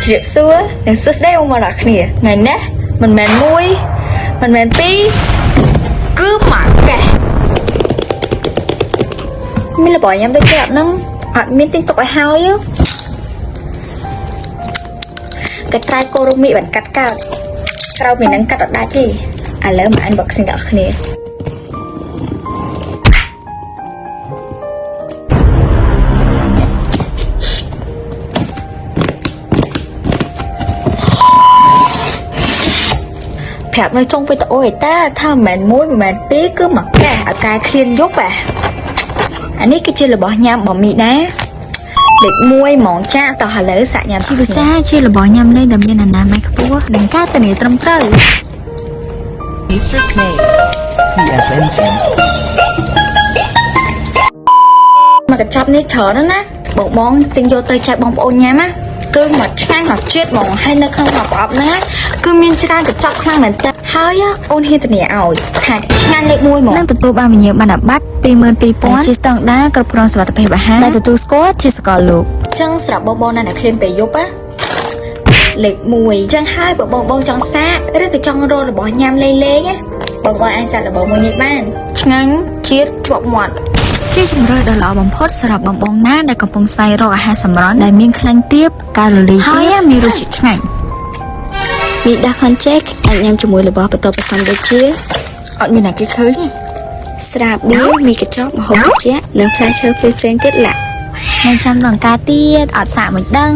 ជ្រាបសួរនិងសួស្តីបងប្អូនទាំងអស់គ្នាថ្ងៃនេះមិនមែនមួយមិនមែនពីរគឺមួយកេះមានរបស់ញ៉ាំដូចគេអត់ហ្នឹងអត់មានទិញទុកឲ្យហើយកត្រៃកូរ៉ូមីបានកាត់កើតក្រៅពីហ្នឹងកាត់អត់ដាច់ទេឥឡូវមក unboxing ទាំងអស់គ្នា ប្រាប់នៅចុងវីដេអូឯតាថាមិនមែនមួយមិនមែនពីរគឺមកកែឲ្យកែឃ្លានយប់ហ៎អានេះគឺជារបស់ញ៉ាំរបស់មីដាលេខ1ហ្មងចាតោះឥឡូវសាក់ញ៉ាំ ជាភាសាជារបស់ញ៉ាំលេងដែលមានអនាម័យខ្ពស់និងការធានាត្រឹមត្រូវ Mr. Snake. PSN មកកញ្ចប់នេះច្រើនណាស់ណាបងបងទិញយកទៅចែកបងប្អូនញ៉ាំណាគឺមកឆ្ងាញ់មកជាតិហ្មងហើយនៅក្នុងមួយប្រអប់ហ្នឹងណាគឺមានច្រើនកញ្ចប់ខ្លាំងមែនតើហើយអូនហ៊ានធានាឲ្យថាឆ្ងាញ់លេខ1ហ្មង និងទទួលបានវិញ្ញាបនបត្រ22000ជាស្តង់ដារគ្រប់គ្រងសុវត្ថិភាពអាហារដែលទទួលស្គាល់ជាសកលលោក ចឹងសម្រាប់បងបងណាដែលឃ្លានពេលយប់ណាលេខ1ចឹងហើយបើបងបងចង់សាកឬក៏ចង់រករបស់ញ៉ាំលេងលេងណាបងបងអាចសាករបស់មួយនេះបានឆ្ងាញ់ជាតិជាប់មាត់ ជាជម្រើសដ៏ល្អបំផុតសម្រាប់បងបងណាដែលកំពុងស្វែងរកអាហារសម្រន់ដែលមានខ្លាញ់ទាបកាឡូរីទាបមានរសជាតិឆ្ងាញ់ មីដាស់ខនចេកអាចញ៉ាំជាមួយរបស់បន្ទាប់បន្សំដូចជា អត់មានណាគេឃើញទេ ស្រាបៀរមីកញ្ចប់ម្ហូបត្រជាក់និងផ្លែឈើផ្សេងៗទៀតឡា នៅចាំដង្ការទៀតអត់សាកមិនដឹង